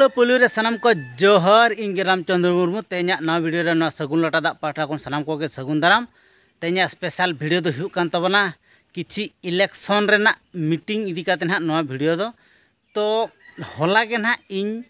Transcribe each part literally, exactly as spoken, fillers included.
ᱯᱩᱭᱞᱩ ᱨᱮ ᱥᱟᱱᱟᱢ ᱠᱚ ᱡᱚᱦᱟᱨ, ᱤᱧ ᱜᱮ ᱨᱟᱢᱪᱚᱸᱫᱽᱨᱚ ᱢᱩᱨᱢᱩ᱾ ᱛᱮᱦᱮᱧᱟᱜ ᱱᱚᱣᱟ ᱵᱷᱤᱰᱤᱭᱳ ᱨᱮ ᱱᱚᱣᱟ ᱥᱟᱹᱜᱩᱱ ᱞᱚᱴᱟ ᱫᱟᱜ ᱯᱟᱦᱴᱟ ᱠᱷᱚᱱ ᱥᱟᱱᱟᱢ ᱠᱚᱜᱮ ᱥᱟᱹᱜᱩᱱ ᱫᱟᱨᱟᱢ᱾ ᱛᱮᱦᱮᱧᱟᱜ ᱥᱯᱮᱥᱟᱞ ᱵᱷᱤᱰᱤᱭᱳ ᱫᱚ ᱦᱩᱭᱩᱜ ᱠᱟᱱ ᱛᱟᱵᱚᱱᱟ ᱠᱤᱪᱷᱤ ᱤᱞᱮᱠᱥᱚᱱ ᱨᱮᱱᱟᱜ ᱢᱤᱴᱤᱝ ᱤᱫᱤ ᱠᱟᱛᱮ ᱱᱟᱦᱟᱜ ᱱᱚᱣᱟ ᱵᱷᱤᱰᱤᱭᱳ ᱫᱚ᱾ ᱛᱚ ᱦᱚᱞᱟ ᱜᱮ ᱱᱟᱦᱟᱜ ᱤᱧ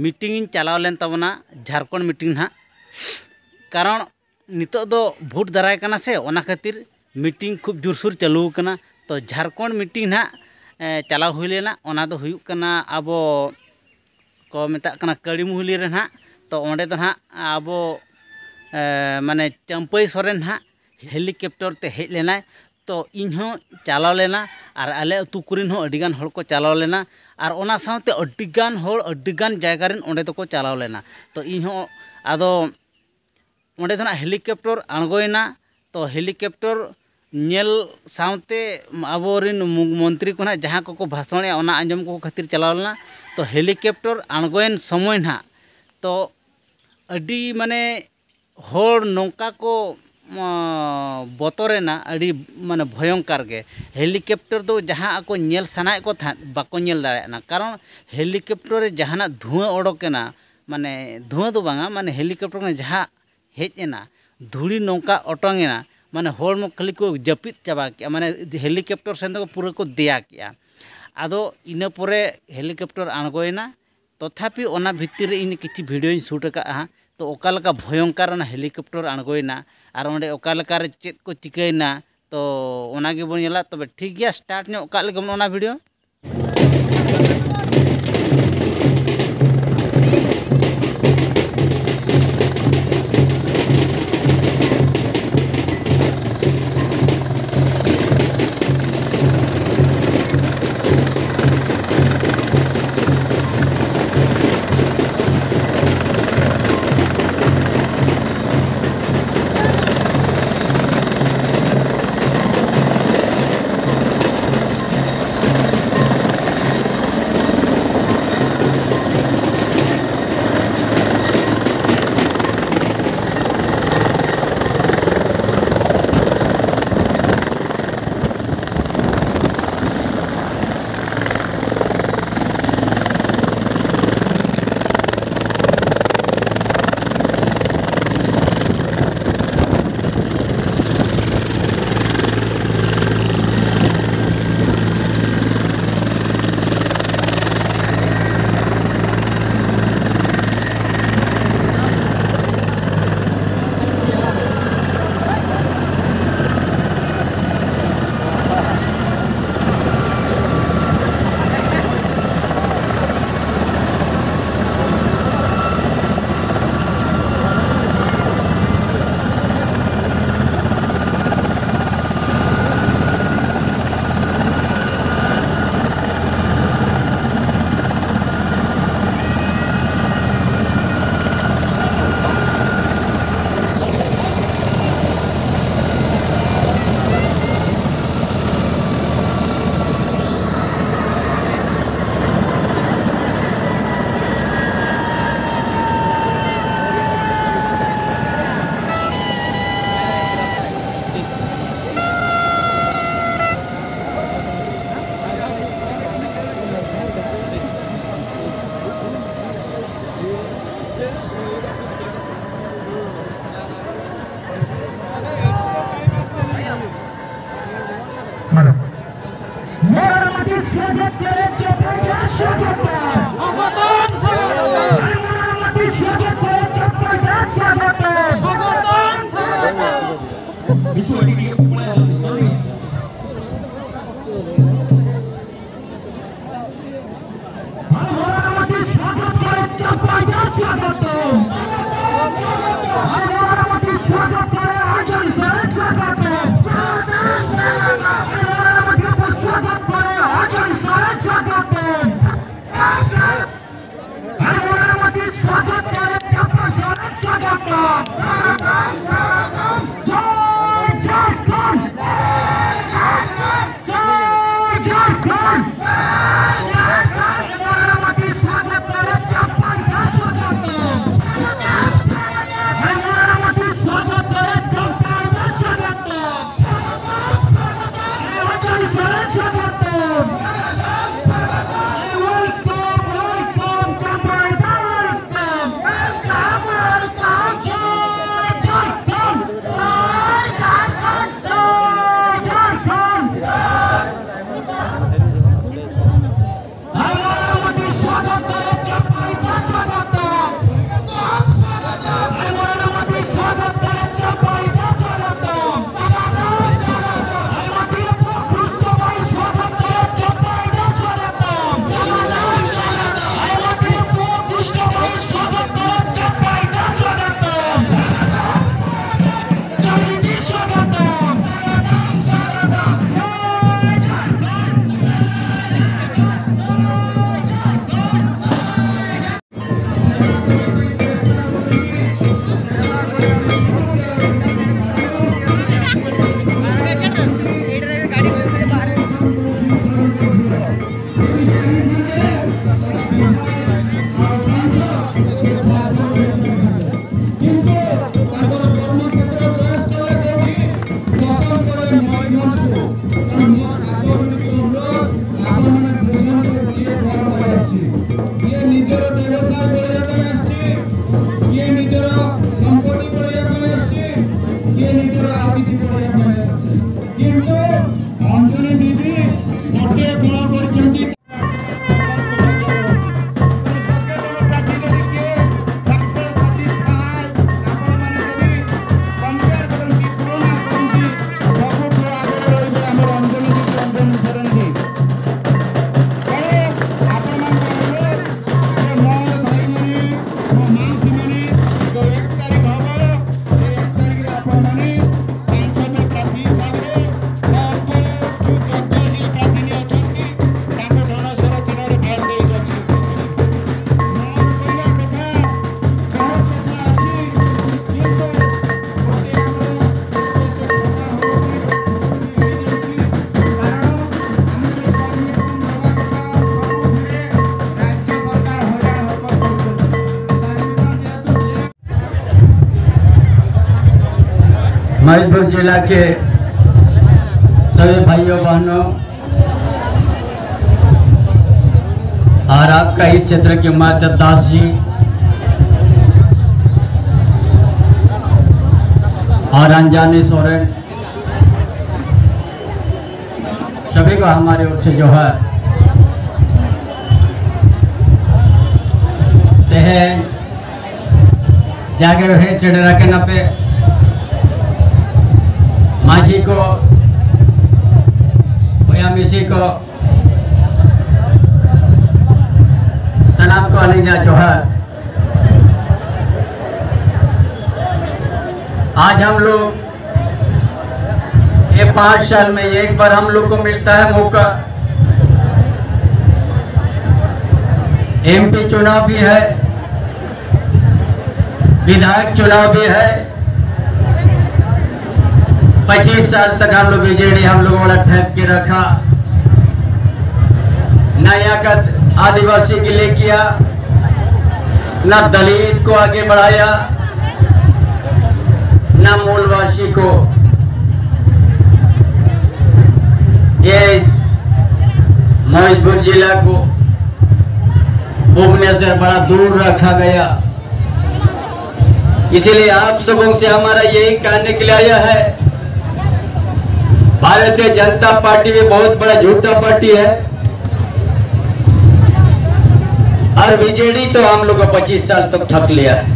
ᱢᱤᱴᱤᱝ ᱤᱧ ᱪᱟᱞᱟᱣ ᱞᱮᱱ ᱛᱟᱵᱚᱱᱟ, ᱡᱷᱟᱲᱠᱷᱚᱸᱰ ᱢᱤᱴᱤᱝ ᱱᱟᱦᱟᱜ᱾ ᱠᱟᱨᱚᱱ ᱱᱤᱛᱚᱜ ᱫᱚ ᱵᱷᱳᱴ ᱫᱟᱨᱟᱭ ᱠᱟᱱᱟ ᱥᱮ, ᱚᱱᱟ ᱠᱷᱟᱹᱛᱤᱨ ᱢᱤᱴᱤᱝ ᱠᱷᱩᱵ ᱡᱳᱨᱥᱳᱨ ᱪᱟᱹᱞᱩ ᱟᱠᱟᱱᱟ᱾ ᱛᱚ ᱡᱷᱟᱲᱠᱷᱚᱸᱰ ᱢᱤᱴᱤᱝ ᱱᱟᱦᱟᱜ ᱮ, ᱪᱟᱞᱟᱣ ᱦᱩᱭ ᱞᱮᱱᱟ᱾ ᱚᱱᱟ ᱫᱚ ᱦᱩᱭᱩᱜ ᱠᱟᱱᱟ ᱟᱵᱚ ᱠᱚ ᱢᱮᱛᱟᱜ ᱠᱟᱱᱟ ᱠᱟᱹᱲᱤᱢᱩᱦᱞᱤ ᱨᱮ ᱱᱟᱦᱟᱜ᱾ ᱛᱚ ᱚᱸᱰᱮ ᱫᱚ ᱱᱟᱦᱟᱜ ᱟᱵᱚ ᱮ, ᱢᱟᱱᱮ ᱪᱟᱹᱢᱯᱟᱹᱭ ᱥᱚᱨᱮᱱ ᱱᱟᱦᱟᱜ ᱦᱮᱞᱤᱠᱮᱯᱴᱚᱨ ᱛᱮ ᱦᱮᱡ ᱞᱮᱱᱟᱭ᱾ ᱛᱚ ᱤᱧ ᱦᱚᱸ ᱪᱟᱞᱟᱣ ᱞᱮᱱᱟ, ᱟᱨ ᱟᱞᱮ ᱟᱹᱛᱩ ᱠᱚᱨᱮᱱ ᱦᱚᱸ ᱟᱹᱰᱤᱜᱟᱱ ᱦᱚᱲ ᱠᱚ ᱪᱟᱞᱟᱣ ᱞᱮᱱᱟ, ᱟᱨ ᱚᱱᱟ ᱥᱟᱶᱛᱮ ᱟᱹᱰᱤᱜᱟᱱ ᱦᱚᱲ ᱟᱹᱰᱤᱜᱟᱱ ᱡᱟᱭᱜᱟ ᱨᱮᱱ ᱚᱸᱰᱮ ᱫᱚᱠᱚ ᱪᱟᱞᱟᱣ ᱞᱮᱱᱟ᱾ ᱛᱚ ᱤᱧ ᱦᱚᱸ ᱟᱫᱚ ᱚᱸᱰᱮ ᱫᱚ ᱱᱟᱜ ᱦᱮᱞᱤᱠᱮᱯᱴᱚᱨ ᱟᱬᱜᱚᱭᱮᱱᱟ᱾ ᱛᱚ ᱦᱮᱞᱤᱠᱮᱯᱴᱚᱨ ᱧᱮᱞ ᱥᱟᱶᱛᱮ ᱟᱵᱚᱨᱮᱱ ᱢᱩ-, ᱢᱚᱱᱛᱨᱤ ᱠᱚ ᱱᱟᱜ ᱡᱟᱦᱟᱸ ᱠᱚᱠᱚ ᱵᱷᱟᱥᱚᱬᱮᱜᱼᱟ, ᱚᱱᱟ ᱟᱸᱡᱚᱢ ᱠᱚ ᱠᱷᱟᱹᱛᱤᱨ ᱪᱟᱞᱟᱣ ᱞᱮᱱᱟ᱾ ᱛᱚ ᱦᱮᱞᱤᱠᱮᱯᱴᱚᱨ ᱟᱬᱜᱚᱭᱮᱱ ᱥᱚᱢᱚᱭ ᱱᱟᱜ ᱛᱚ ᱟᱹᱰᱤ ᱢᱟᱱᱮ ᱦᱚᱲ ᱱᱚᱝᱠᱟ ᱠᱚ ᱟᱸ, ᱵᱚᱛᱚᱨᱮᱱᱟ, ᱟᱹᱰᱤ ᱢᱟᱱᱮ ᱵᱷᱚᱭᱚᱝᱠᱟᱨ ᱜᱮ᱾ ᱦᱮᱞᱤᱠᱮᱯᱴᱚᱨ ᱫᱚ ᱡᱟᱦᱟᱸ ᱟᱠᱚ ᱧᱮᱞ ᱥᱟᱱᱟᱭᱮᱫ ᱠᱚ ᱛᱟᱦᱮᱸᱫ, ᱵᱟᱠᱚ ᱧᱮᱞ ᱫᱟᱲᱮᱭᱟᱜ ᱠᱟᱱᱟ᱾ ᱠᱟᱨᱚᱱ ᱦᱮᱞᱤᱠᱮᱯᱴᱚᱨ ᱨᱮ ᱡᱟᱦᱟᱱᱟᱜ ᱫᱷᱩᱣᱟᱹ ᱚᱰᱚᱠ ᱮᱱᱟ, ᱢᱟᱱᱮ ᱫᱷᱩᱣᱟᱹ ᱫᱚ ᱵᱟᱝᱟ, ᱢᱟᱱᱮ ᱦᱮᱞᱤᱠᱮᱯᱴᱚᱨ ᱠᱷᱚᱱ ᱡᱟᱦᱟᱸ ᱦᱮᱡ ᱮᱱᱟ, ᱫᱷᱩᱲᱤ ᱱᱚᱝᱠᱟ ᱚᱴᱚᱝ ᱮᱱᱟ, ᱢᱟᱱᱮ ᱦᱚᱲᱢᱚ ᱠᱷᱟᱹᱞᱤ ᱠᱚ ᱡᱟᱹᱯᱤᱫ ᱪᱟᱵᱟ ᱠᱮᱜᱼᱟ, ᱢᱟᱱᱮ ᱦᱮᱞᱤᱠᱮᱯᱴᱚᱨ ᱥᱮᱱ ᱫᱚ ᱯᱩᱨᱟᱹ ᱠᱚ ᱫᱮᱭᱟ ᱠᱮᱜᱼᱟ᱾ ᱟᱫᱚ ᱤᱱᱟᱹ ᱯᱚᱨᱮ ᱦᱮᱞᱤᱠᱮᱯᱴᱚᱨ ᱟᱬᱜᱚᱭᱮᱱᱟ᱾ ᱛᱚᱛᱷᱟᱯᱤ ᱚᱱᱟ ᱵᱷᱤᱛᱤᱨ ᱨᱮ ᱤᱧ ᱠᱤᱪᱷᱩ ᱵᱷᱤᱰᱤᱭᱳᱧ ᱥᱩᱴ ᱟᱠᱟᱫᱼᱟ᱾ ᱛᱚ ᱚᱠᱟ ᱞᱮᱠᱟ ᱵᱷᱚᱭᱚᱝᱠᱟᱨ ᱚᱱᱟ ᱦᱮᱞᱤᱠᱮᱯᱴᱚᱨ ᱟᱬᱜᱚᱭᱮᱱᱟ ᱟᱨ ᱚᱸᱰᱮ ᱚᱠᱟ ᱞᱮᱠᱟ ᱨᱮ ᱪᱮᱫ ᱠᱚ ᱪᱤᱠᱟᱹᱭᱮᱱᱟ, ᱛᱚ ᱚᱱᱟ ᱜᱮᱵᱚᱱ ᱧᱮᱞᱟ᱾ ᱛᱚᱵᱮ ᱴᱷᱤᱠ ᱜᱮᱭᱟ, ᱥᱴᱟᱨᱴ ᱧᱚᱜ ᱠᱟᱜ ᱞᱮᱜᱮ ᱵᱚᱱ ᱚᱱᱟ ᱵᱷᱤᱰᱤᱭᱳ᱾ ᱵᱤᱥᱩ ᱟᱹᱰᱤ ᱜᱮ ᱩᱯᱲᱟ ᱟᱹᱞᱤᱧ ᱫᱚ᱾ ᱟᱨ ᱢᱚᱨᱟᱢᱚᱛᱤ ᱥᱣᱟᱜᱚᱛ ᱠᱚᱨᱮ ᱪᱟᱯᱟᱭ ᱫᱟ ᱥᱣᱟᱜᱚᱛ᱾ ᱟᱨ ᱢᱚᱨᱟᱢᱚᱛᱤ ᱥᱣᱟᱜᱚᱛ ᱠᱚᱨᱮ ᱟᱡᱟᱨᱤ ᱥᱟᱨᱮ ᱥᱣᱟᱜᱚᱛ᱾ ᱟᱨ ᱢᱚᱨᱟᱢᱚᱛᱤ ᱥᱣᱟᱜᱚᱛ ᱠᱚᱨᱮ ᱟᱡᱟᱨᱤ ᱥᱟᱨᱮ ᱥᱣᱟᱜᱚᱛ᱾ ᱟᱨ ᱢᱚᱨᱟᱢᱚᱛᱤ ᱥᱣᱟᱜᱚᱛ ᱠᱚᱨᱮ ᱪᱟᱯᱟᱭ ᱥᱟᱨᱮ ᱥᱣᱟᱜᱚᱛ᱾ ᱡᱚᱭ ᱡᱷᱟᱲᱠᱷᱚᱸᱰ! କିଏ ନିଜର ବ୍ୟବସାୟ ବଢ଼େଇବା ପାଇଁ ଆସିଛି, କିଏ ନିଜର ସମ୍ପତ୍ତି ବଢ଼େଇବା ପାଇଁ ଆସିଛି, କିଏ ନିଜର ଆଉ କିଛି ବଢ଼େଇବା ପାଇଁ ଆସିଛି। କିନ୍ତୁ ଅଞ୍ଜଳି ଦିଦି ଗୋଟିଏ କ'ଣ କରିଛନ୍ତି? ପ୍ରାର୍ଥୀ ଯଦି କିଏ ସାତଶହ ଛତିଶ ଥାଏ, ଆପଣମାନେ ଯଦି କମ୍ପେୟାର କରନ୍ତି, ତୁଳନା କରନ୍ତି, मयूरपुर जिला के सभी भाइयों बहनों और आपका इस क्षेत्र के माधव दास जी और अंजानी सोरेन, सभी को हमारी ओर से जोहार। तेहे जागे हे चढ़ रखे ना पे माझी को, भैया मिसी को, सलाम को अलिंजा जोहार। आज हम लोग ये पाँच साल में एक बार हम लोग को मिलता है मौका। एमपी चुनाव भी है, विधायक चुनाव भी है। पच्चीस साल तक हम लोग बीजेडी हम लोगों वाला ठग के रखा, ना यहाँ का आदिवासी के लिए किया, ना दलित को आगे बढ़ाया, ना मूलवासी को। ये इस मयूरपुर जिला को भुवनेश्वर बड़ा दूर रखा गया। इसीलिए आप सबों से हमारा यही कहने के लिए आया है, भारतीय जनता पार्टी भी बहुत बड़ा झूठा पार्टी है और बीजेडी तो हम लोग को पच्चीस साल तक ठग लिया है।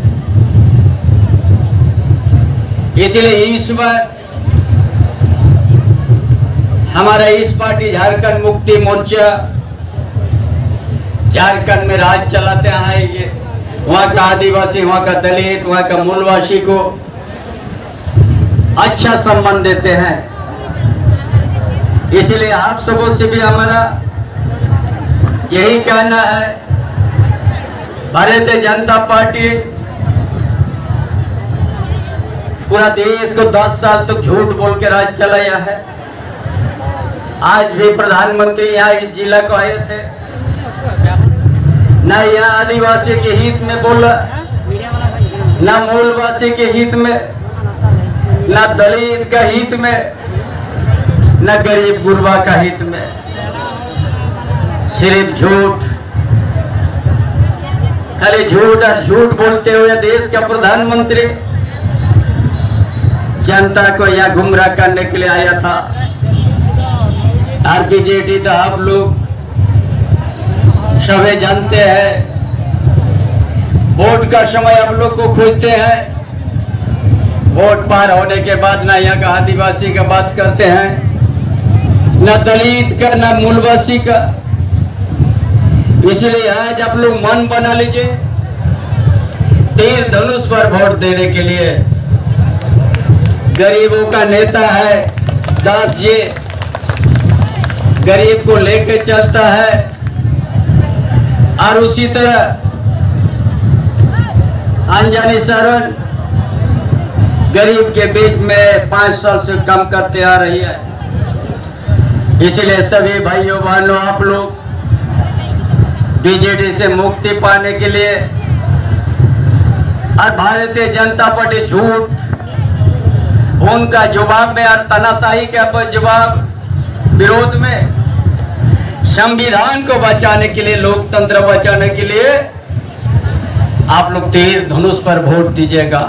इसलिए इस बार हमारा इस पार्टी झारखंड मुक्ति मोर्चा झारखंड में राज चलाते हैं। ये वहाँ का आदिवासी, वहाँ का दलित, वहाँ का मूलवासी को अच्छा सम्मान देते हैं। इसीलिए आप सबों से भी हमारा यही कहना है, भारतीय जनता पार्टी पूरा देश को दस साल तक झूठ बोल के राज चलाया है। आज भी प्रधानमंत्री यहाँ इस जिला को आए थे, ना यहाँ आदिवासी के हित में बोला, ना मूलवासी के हित में। ना दलित का हित में, ना गरीब गुरबा का हित में, सिर्फ झूठ, खाली झूठ और झूठ बोलते हुए देश का प्रधानमंत्री जनता को यहाँ गुमराह करने के लिए आया था। और बीजेडी तो आप लोग सभी जानते हैं, वोट का समय आप लोग को खोजते हैं, वोट पार होने के बाद ना यहाँ का आदिवासी का बात करते हैं, ना दलित का, ना मूलवासी का। इसलिए आज आप लोग मन बना लीजिए, तीर धनुष पर वोट देने के लिए। गरीबों का नेता है दास जी, गरीब को लेके चलता है। और उसी तरह अंजनी शरण गरीब के बीच में पाँच साल से काम करते आ रही है। इसलिए सभी भाइयों बहनों, आप लोग बीजेडी से मुक्ति पाने के लिए और भारतीय जनता पार्टी झूठ, उनका जवाब में और तानाशाही के जवाब विरोध में संविधान को बचाने के लिए, लोकतंत्र बचाने के लिए आप लोग तीर धनुष पर वोट दीजिएगा।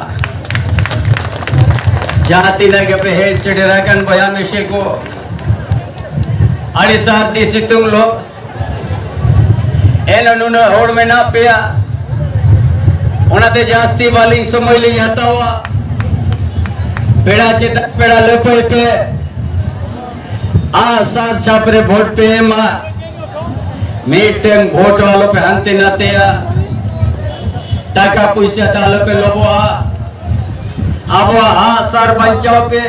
ᱡᱟᱦᱟᱸ ᱛᱤᱱᱟᱹᱜ ᱜᱮᱯᱮ ᱦᱮᱡ ᱥᱮᱴᱮᱨ ᱟᱠᱟᱱ ᱵᱚᱭᱦᱟ ᱢᱤᱥᱤ ᱠᱚ, ᱟᱹᱰᱤ ᱥᱟᱹᱨᱫᱤ ᱥᱤᱛᱩᱝ ᱞᱚ ᱮᱱ ᱱᱩᱱᱟᱹᱜ ᱦᱚᱲ ᱢᱮᱱᱟᱜ ᱯᱮᱭᱟ, ᱚᱱᱟᱛᱮ ᱡᱟᱹᱥᱛᱤ ᱵᱟᱹᱞᱤᱧ ᱥᱚᱢᱚᱭ ᱞᱤᱧ ᱦᱟᱛᱟᱣᱟ᱾ ᱯᱮᱲᱟ ᱪᱮᱛᱟᱱ ᱯᱮᱲᱟ ᱞᱟᱹᱯᱟᱹᱭ ᱯᱮ, ᱟᱜᱼᱥᱟᱨ ᱪᱷᱟᱯ ᱨᱮ ᱵᱷᱳᱴ ᱯᱮ ᱮᱢᱟ᱾ ᱢᱤᱫᱴᱟᱝ ᱵᱷᱳᱴ ᱦᱚᱸ ᱟᱞᱚᱯᱮ ᱦᱟᱱᱛᱮ ᱱᱟᱛᱮᱭᱟ, ᱴᱟᱠᱟ ᱯᱩᱭᱥᱟᱹ ᱛᱮ ᱟᱞᱚᱯᱮ ᱞᱚᱵᱚᱜᱼᱟ᱾ ᱟᱵᱚᱣᱟᱜ ᱟᱜᱼᱥᱟᱨ ᱵᱟᱧᱪᱟᱣ ᱯᱮ,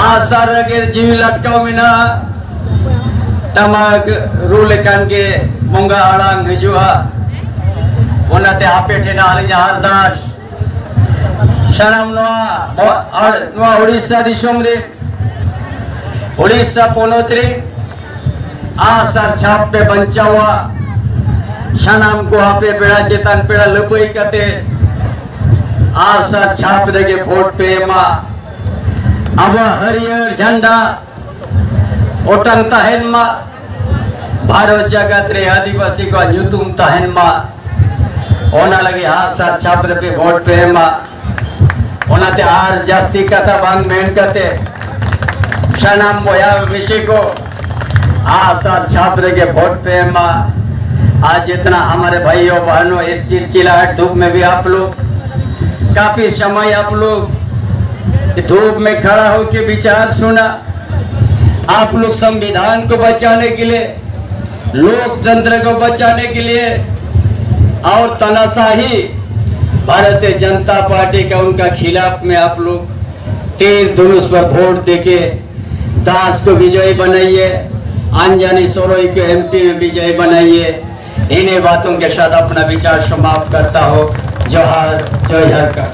ᱟᱜᱼᱥᱟᱨ ᱨᱮᱜᱮ ᱡᱤᱣᱤ ᱞᱟᱴᱠᱟᱣ ᱢᱮᱱᱟᱜᱼᱟ᱾ ᱴᱟᱢᱟᱠ ᱨᱩ ᱞᱮᱠᱷᱟᱱ ᱜᱮ ᱵᱚᱸᱜᱟ ᱟᱲᱟᱝ ᱦᱤᱡᱩᱜᱼᱟ᱾ ᱚᱱᱟᱛᱮ ᱟᱯᱮ ᱴᱷᱮᱱ ᱟᱹᱞᱤᱧᱟᱜ ᱟᱨᱫᱟᱥ, ᱥᱟᱱᱟᱢ ᱱᱚᱣᱟ ᱵᱚ-, ᱟᱨ ᱱᱚᱣᱟ ᱩᱲᱤᱥᱥᱟ ᱫᱤᱥᱚᱢ ᱨᱮ, ᱩᱲᱤᱥᱥᱟ ᱯᱚᱱᱚᱛ ᱨᱮ ᱟᱜᱼᱥᱟᱨ ᱪᱷᱟᱯ ᱯᱮ ᱵᱟᱧᱪᱟᱣᱟ᱾ ᱥᱟᱱᱟᱢ ᱠᱚ ᱟᱯᱮ ᱯᱮᱲᱟ ᱪᱮᱛᱟᱱ ᱯᱮᱲᱟ ᱞᱟᱹᱯᱟᱹᱭ ᱠᱟᱛᱮ ᱟᱥᱟ ᱪᱷᱟᱯ ᱨᱮᱜᱮ ᱵᱷᱳᱴ ᱯᱮ ᱮᱢᱟ᱾ ᱟᱵᱚᱣᱟᱜ ᱦᱟᱹᱨᱭᱟᱹᱲ ᱡᱷᱟᱱᱰᱟ ᱚᱴᱟᱝ ᱛᱟᱦᱮᱱ ᱢᱟ᱾ ᱵᱷᱟᱨᱚᱛ ᱡᱟᱠᱟᱛ ᱨᱮ ᱟᱹᱫᱤᱵᱟᱹᱥᱤ ᱠᱚᱣᱟᱜ ᱧᱩᱛᱩᱢ ᱛᱟᱦᱮᱱ ᱢᱟ᱾ ᱚᱱᱟ ᱞᱟᱹᱜᱤᱫ ᱟᱥᱟ ᱪᱷᱟᱯ ᱨᱮᱯᱮ ᱵᱷᱳᱴ ᱯᱮ ᱮᱢᱟ᱾ ᱚᱱᱟᱛᱮ ᱟᱨ ᱡᱟᱹᱥᱛᱤ ᱠᱟᱛᱷᱟ ᱵᱟᱝ ᱢᱮᱱ ᱠᱟᱛᱮ ᱥᱟᱱᱟᱢ ᱵᱚᱭᱦᱟ ᱢᱤᱥᱤ ᱠᱚ ᱟᱥᱟ ᱪᱷᱟᱯ ᱨᱮᱜᱮ ᱵᱷᱳᱴ ᱯᱮ ᱮᱢᱟ᱾ आज जितना हमारे भाइयों बहनों इस चिलचिलाहट धूप में भी आप लोग काफी समय आप लोग धूप में खड़ा होकर विचार सुना। आप लोग संविधान को बचाने के लिए, लोकतंत्र को बचाने के लिए और तानाशाही भारतीय जनता पार्टी का उनका खिलाफ में आप लोग तीर धनुष पर वोट देके दास को विजयी बनाइए, अंजनी सोरोई को एमपी में विजयी बनाइए। इन्हीं बातों के साथ अपना विचार समाप्त करता हूँ। जोहार, जय झारखंड।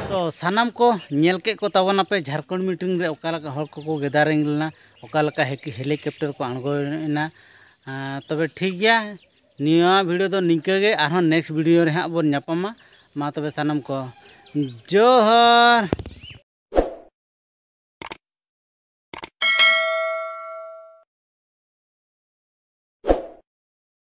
ᱛᱚ ᱥᱟᱱᱟᱢ ᱠᱚ ᱧᱮᱞ ᱠᱮᱫ ᱠᱚ ᱛᱟᱵᱚᱱᱟᱯᱮ ᱡᱷᱟᱲᱠᱷᱚᱸᱰ ᱢᱤᱴᱤᱝ ᱨᱮ ᱚᱠᱟ ᱞᱮᱠᱟ ᱦᱚᱲ ᱠᱚᱠᱚ ᱜᱮᱫᱟᱨᱤᱝ ᱞᱮᱱᱟ, ᱚᱠᱟ ᱞᱮᱠᱟ ᱦᱮᱠᱤ ᱦᱮᱞᱤᱠᱮᱯᱴᱟᱨ ᱠᱚ ᱟᱬᱜᱚᱭᱮᱱᱟ᱾ ᱟᱸ, ᱛᱚᱵᱮ ᱴᱷᱤᱠ ᱜᱮᱭᱟ, ᱱᱤᱭᱟᱹ ᱵᱷᱤᱰᱤᱭᱳ ᱫᱚ ᱱᱤᱝᱠᱟᱹ ᱜᱮ, ᱟᱨᱦᱚᱸ ᱱᱮᱠᱥᱴ ᱵᱷᱤᱰᱤᱭᱳ ᱨᱮ ᱦᱟᱸᱜ ᱵᱚᱱ ᱧᱟᱯᱟᱢᱟ᱾ ᱢᱟ ᱛᱚᱵᱮ ᱥᱟᱱᱟᱢ ᱠᱚ ᱡᱚᱦᱟᱨ᱾